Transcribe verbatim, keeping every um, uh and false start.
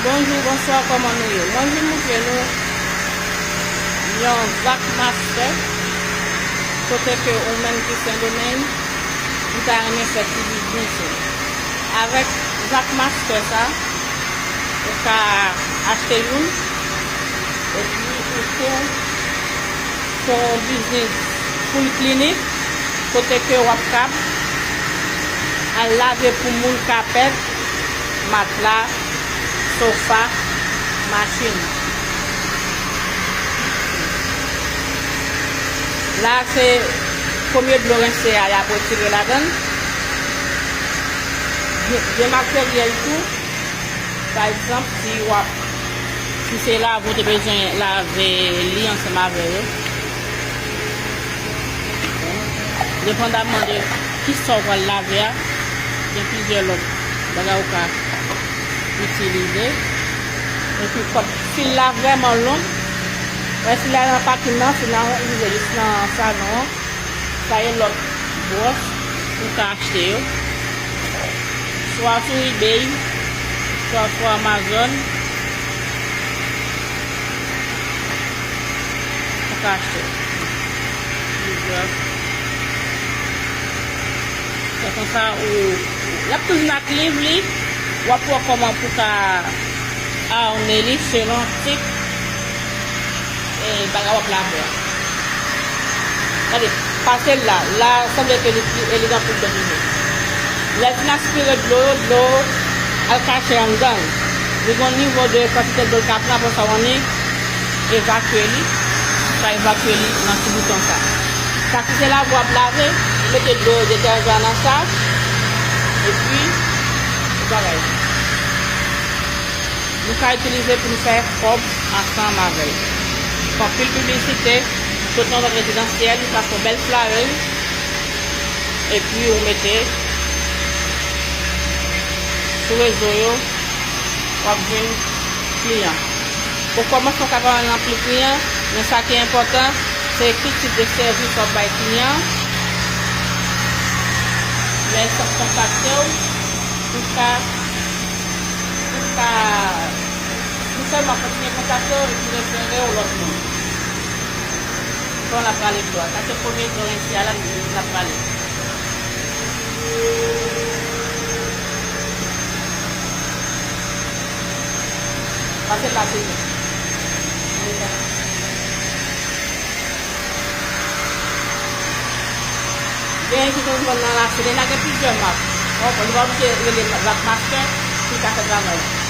Bonjou, bonswa, kòman nou ye? Mwen vin moutre nou yon Zac Master, kote ke ou menm ki Sendomeng, ou ta renmen fè ti biznis ou. Avèk Zac Master sa, ou ka achte youn, epi ou tou se yon biznis full clinic, kote ke w ap kab al lave pou moun kapèt, matla, sofa, machin. La se premye dlo rense a y ap retire ladan l. Gen, gen materyèl tou. Pa egzanp, si w ap, si se lave w te bezwen lave li ansanm avè yo, depandaman de kisa w pral lave a, gen plizyè lòt bagay ou ka itilize. Epi kòm fil la vrèman long, wè fil la nan pakin nan, fil la rive jis nan salon an. Sa e lòt bwòs ou ka achte yo, swa sou eBay, swa sou Amazon, ou ka achte yo. Plizyè. Se konsa ou, l ap toujou nan liv li, w ap wè kòman pou ka a, on eli selon tip e bagay w ap lave a. Gade, pase l la. La, sanble ke li, li, li gen anpil dlo toujou. Lè l fin aspire dlo yo, dlo yo al kache anndan l. Li gen yon nivo de kantite dlo l ka pran, apre sa, w annik evakye li. Ou ka evakye li nan ti bouton sa. Sa, si se lave w ap lave, ou mete dlo detèjan nan sa, epi, ou bagay. Nou ka itilize pou n fè kòb ansanm avè l. Fè anpil piblisite, sot nan zòn rezidansyèl, sa fè yon bèl flyer, epi ou mete sou rezo yo, w ap jwenn kliyan. O kòmansman, w ka pa jwenn anpil kliyan, men sa ki enpòtan, se ki tip de sèvis w ap bay kliyan. Lè l kontakte w, ou ka Ou ka, nou sèlman kontinye kontakte w epi refere w lòt moun. Bon, l ap rale dlo a. Sa se premye dlo rense a la, l ap rale. Pase l la, se bon. Gen ki konn vann nan La Selena, gen plizyè mak. Ou konprann, nou pa oblije rele Zac Master pou l ka fè travay.